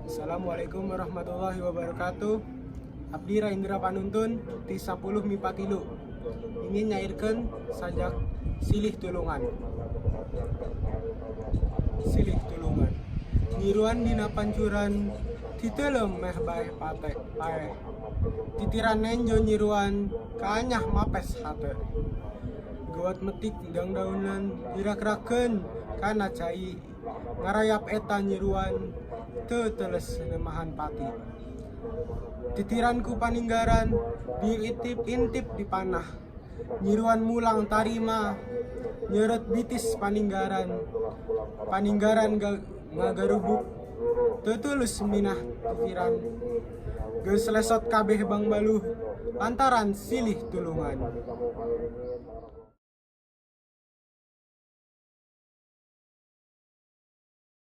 Assalamualaikum warahmatullahi wabarakatuh. Abdi Raindra Panuntun ti 10 MIPA 3 ingin nyairkeun sajak Silih Tulungan. Silih Tulungan. Nyiruan dina pancuran titeuleum meh bae pate paeh. Titiran nenjo nyiruan kaanyah mapes hate. Gewat metik dangdaunan dirakrakeun kana cai, ngarayap eta nyiruan teu teuleus nemahan pati. Titiran ku paninggaran diintip-intip di panah. Nyiruan mulang tarima nyeureut bitis paninggaran. Paninggaran ngagarubuk teu tulus minah titiran. Geus lesot kabeh bangbaluh lantaran silih tulungan.